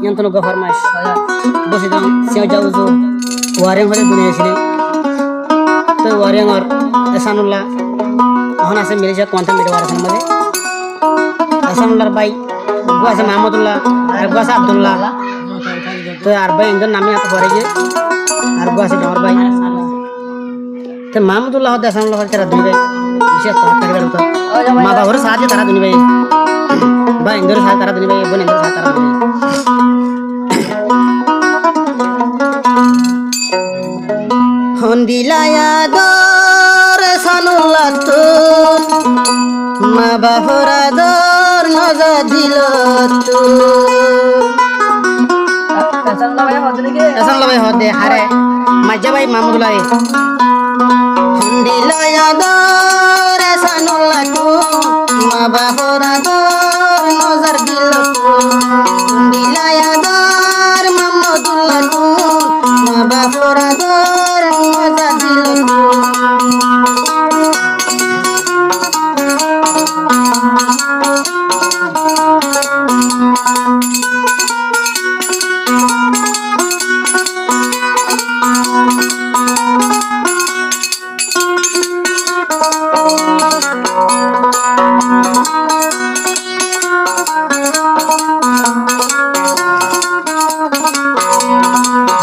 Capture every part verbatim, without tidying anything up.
Yíanttún uggúa formaic. Bósidong, Siñóijja uzu, Wariyang hoilé duniya aisíl. Toi Wariyangor Ehsánulla, ehón asé Malaysia, Kuantan Media Warasar mazé. Ehsánullar bái, uggúa asé Mahamudulla, areggúa asé Abdulla. Toi ar bái endilla nam yían foré giyé, areggúa asé dhoóñr bái. Te Mahamudulla hoódde Ehsánullah hoódde tará duní bái. Beci etto hoódde tará duní bái. Ma baf ore saá diyé tará duní bái. Bái endóre saá tará duní bái, bóin endóre saá tará duní bái. Hondilla ador Ehsánullattú, ma bafor ador no za dilottú. Ehsánullah bái hoódde, hare, maijja bái Mahamudulla. Hondilla ador Ehsánullattú, ma bafor ador no zar dilottú. Hondilla ador Mahamudullattú, ma bafor ador no zar dilottú.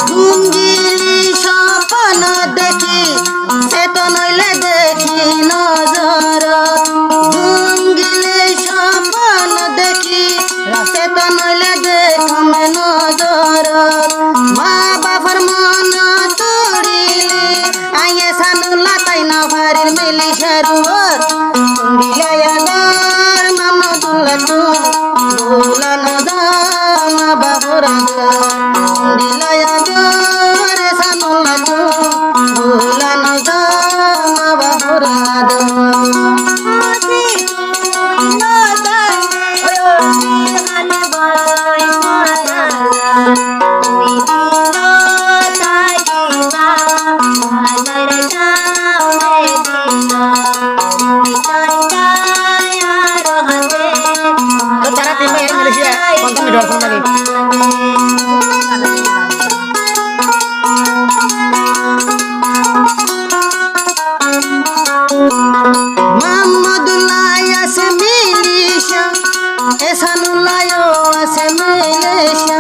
Dungili sopon dekí, seton óile dekí nozorot. Dungili sopon dekí, seton óile dekóm nozorot. Ma bafor mon tuçíle, añí Ehsánullah tái no farir Malaysiar uore. Hondilla ador Mahamudullattú, bula no za ma bafor ador. Hondilla ador Ehsánullattú, bula no za ma bafor ador. Tará tin bái Malaysia, Kuantan Media Warasar mazé. Mahamudulla asé Malaysia, Ehsánullah yó asé Malaysia,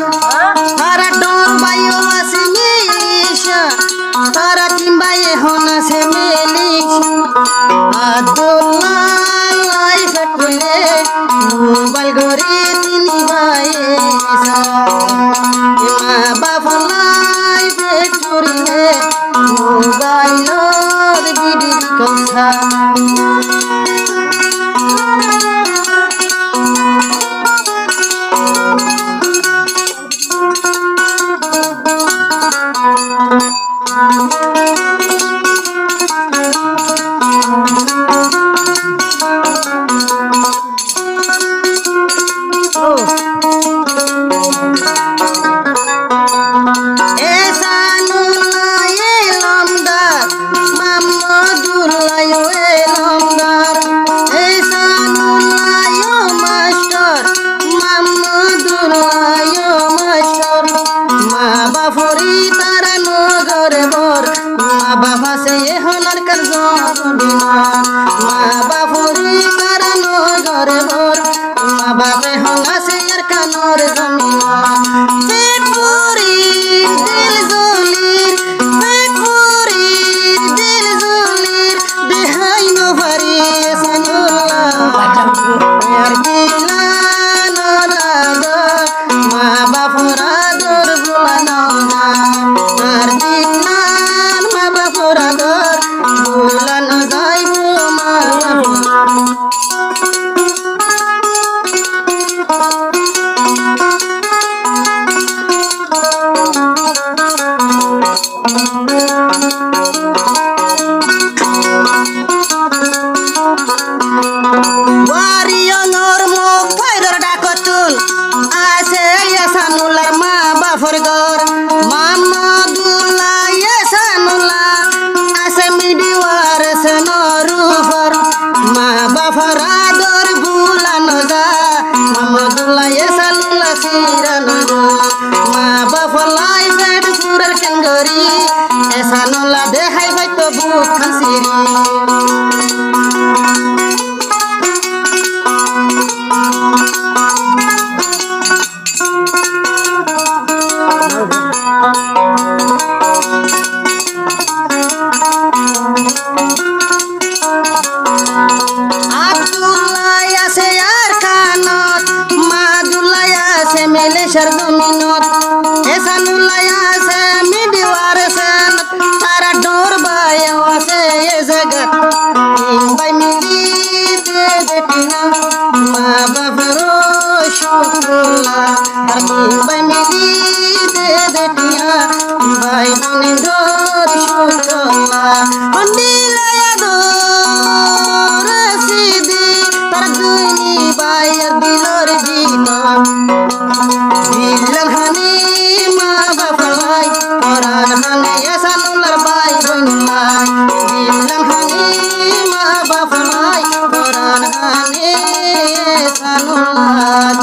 tará dhoóñr bái yó asé Malaysia, tará tin bái ehón asé Malaysia. Abdulla laife kule, mobail gorí tin bái sar. Ma baf laife kule, mobailor bidiri kosar. Ehsánullah elómdar, Mahamudulla yó elómdar. Ehsánullah yó mastor, Mahamudulla yó mastor. Ma bafor ítará no gorbor, ma baf asé ehón Arkanor zominot. Ma bafor ítará no gorbor, ma baf ehón asé Arkanor zominot. Feth furir, dil zolir, feth furir, dil zolir, dehái no fari Ehsánullah. Ar dilan ador, ma bafor ador bula no za. Ar dilan ma bafor ador bula no zaibo ma bafor ador. Esanullah dehái faito buk kán siri. Abdullai asé Arkanot, Madulai asé Malaysiar zominot, Esanulai asé Middle West ot, tará dhoóñr bái asé e zagat. Tin bái mili de de tiañ, ma baf ore cúkuriya. Ar tin bái mili de de tiañ, bái boin ore cúkuriya. Hondilla ador asé de, tará duní báiyar dilor bútore. Dillán hané ma baf ore, foran hané Esanullar bái boin ore. Dillán hané ma baf ore, foran hané Esanullar.